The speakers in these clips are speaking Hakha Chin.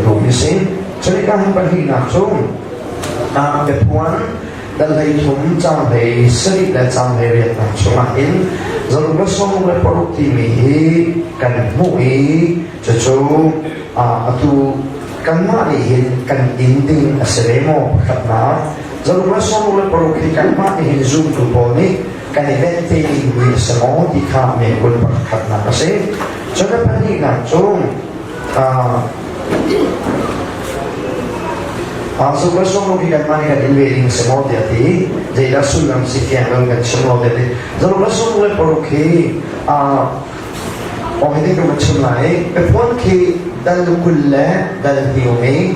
duhmi si. Cun hika hin pahnihnak cu biaphuan dal 13 caang 17 le caang 18nak chungah hin 166 timi hi kan hmuh i cucu atu kanmah nih hin kan in ding a si ve maw? Pakhatnak, 166 hi kanmah nih hin zumtu pawl nih kan i ven te dingmi a si maw ti kha mekun pakhatnak a si. Cun a pahnihnak cu 166 hi kanmah nih kan in ve ding a si maw tiah ti, zeidah sullam si fiang lo kan chim lo tiah ti. 166 hi Aw hi ka chim lai. Biapuan khi dal 20 le dal hnih um i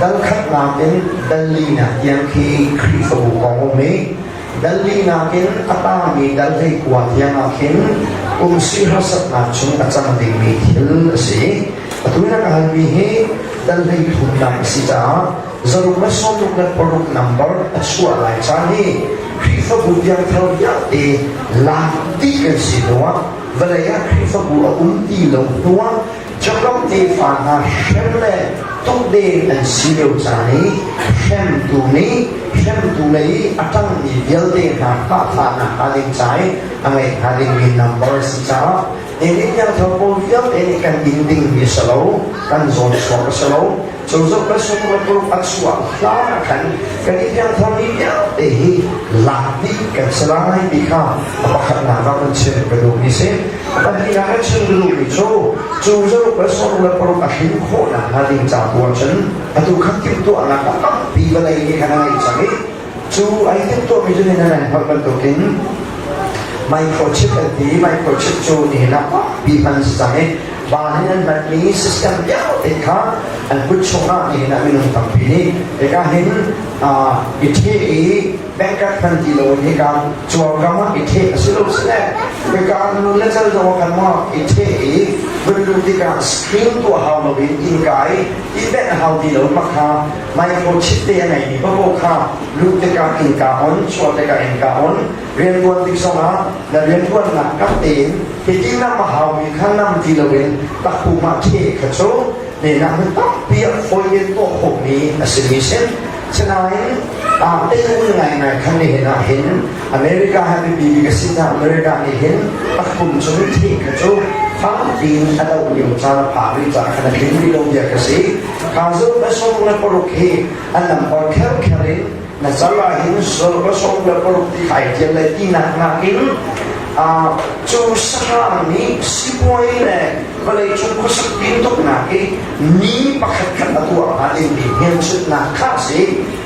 dal khatnak in dal linak tiang khi Khrihfabu kong um i dal linak in a tangmi dal 19 tiang ah khin umsi harsatnak chung a cang dingmi thil a si. Atu na ka halmi hi dal 33nak a si caah 166 number a chuah lai caan hi Khrihfabu piangthar vialte lak dih kan si hnuah, vawlei ah Khrihfabu a um ti lo hnuah, Jakob tefa hna hrem le tukden an si lio caan i hremtu nih hremtu lei i a ṭangmi vialte hna hmahthlahnak hnga ding ca i a ngeih hnga dingmi number a si caah nihin piangthar pawl vialte nih kan in dingmi a si lo, kan zawn chuak a si lo. Cozah le sunglaw a chuah hlan ah khan kan i piangtharmi vialte hi lak dih kan si lai ti kha a pakhatnak ah kan chim ka duhmi si. A pahnihnak kan chim ka duhmi cu cu zaruk le 16 a hrin khawhnak hnga ding ca tu ahcun atu kha timhtuahnak a tampi vawlei nih khan a ngeih cang i cu ai timhtuahmi cu nan nan hngalh bantukin microchip an ti. Microchip cu nihin ah tampi hman si cang i van in an hmanmi system vialte kha an kut chungah nihin ah minung tampi nih hika hin i ṭheh i bank card hman ti lo in hika cuarkam ah i ṭheh a si lo si le hika nu le cal zong kan maw i ṭheh i vun luh tikah screen tuah hau lo in innka i i benh hau ti lo ma kha microchip te a ngeimi paoh kha luh tikah innka on, chuah tikah innka on, riantuan tik zongah na riantuannak kap tein hitin nam a haumi kha nam ti loin takpum ah ṭheh kha cu nenak hmun tampi ah fawi in tuah khawhmi a simi sin. Sinain teirul ngaingai khan nihin ah hin America ha biapi bik a si na America nih hin takpum cung ṭheh kha cu fakpi in a doh lio caan a phak rih caah khan a tling rih lo bia ka si. Kha zu na 16 hi an lamkor kherkher in na cal ah hin 16 ti khai tial le tinak nakin cu sahrang nih sipuai le vawleicung khuasak tintuknak i ni pakhat khat a tuah hnga dingmi hmelchunhnak kha a si.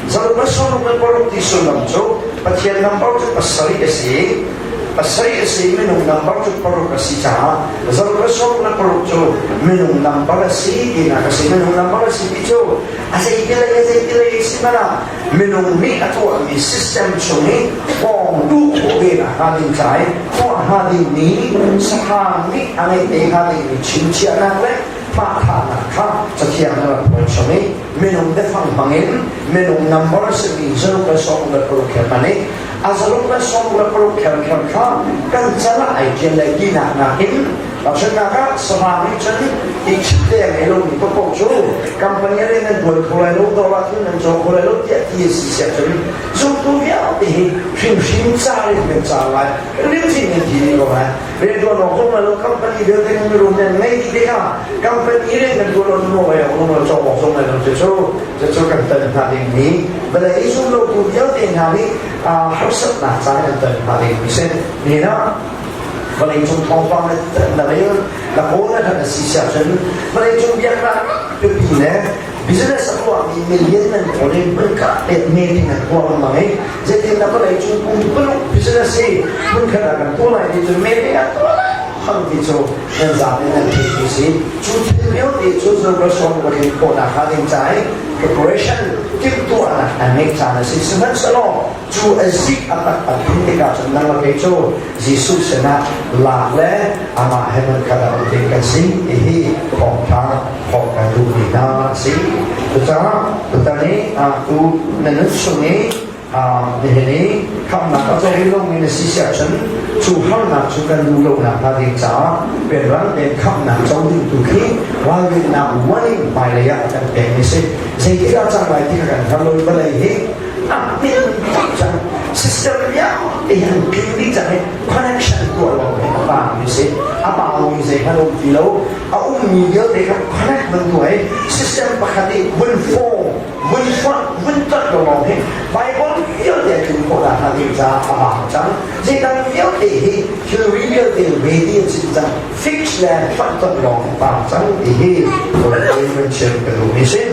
166 ti sullam cu Pathian number cu pasarih a si, pasarih a si, minung number cu paruk a si caah 166 cu minung number a si tinak a si. Minung number a si ti cu a zeitilei a zeitilei si hmanh ah minung nih a tuahmi system chung i pawng duh khawh ve nak hnga ding ca i tuah hnga dingmi sahrang nih a ngeih te hnga dingmi chimchiahnak le hmahthlahnak kha Cathiang na rak phuan chung i minung biafang hmangin minung number simi 166 kher hman i a 166 kher kha kan cal ah ai ṭial lai tinak nakin. Tahchunhnak ah, sahrang nih cun i chip te a ngei lomi paohpaoh cu company rian nan ṭuan kho lai lo, dawr ah thil nan caw kho lai lo tiah ti a si siah cun zumtu vialte hi hrimhrim car in kan car lai. Rimhrim in ti dih ko lai. Rian ṭuan awk zong lai lo, company vialte kan mirum nan ngei dih tikah company rian kan ṭuan lo nu ai awk lo, cawk awk zong lai lo. Cucu cucu kan ton hna dingmi vawlei zum lotu vialte hna nih harsatnak caan kan ton hna dingmi si. Nihin ah vawleicung thawngpang na rel, na kawl na hlat a si siah cun vawleicung biaknak pipi le business a tuahmi million nan kawl i hmunkhat te meeting an tuah lengmang i zeitin dah vawleicung pumpuluk business hi hmunkhat ah kan tuah lai ti cu meeting an tuah lengmang ti cu nan zapi nan theih ti si. Cu thil vialte cu Zurbason rin khawhnak hnga ding ca i preparation timhtuahnak an ngeih caan a si. Sihmanhsehlaw cu a zik a taktak ding tikah cun nang le kei cu Jesuh sinah lak le amah he hmunkhat ah um ding kan si ti hi thawngṭha thawng kan duhmi hna a si. Cucaah tutan i tu na nun chung i nihin i khamhnak a co rih lomi na si siah cun cu harnak cu kan duh lonak hnga ding caah rianrang tein khamhnak co ding tu khi ralrinnak warning hmailei ah a kan. pekmi si. Zeitik ah cang lai ti kha kan hngal lo i vawlei hi a hmin tuk cang. System vialte hi an tling dih cang i connection tuah lawng hi a baumi si. A baumi zeihmanh a um ti lo. A ummi vialte kha connect van tuah i system pakhat i vun form, vun fonh, vun tonh lo lawng hi Bible vialte a tlin khawh nak hnga ding caah a bang cang. Zeidang vialte hi thilri vialte ready an si cang. Fix le fonh tonh lawng a bang cang ti hi van chim ka duhmi si.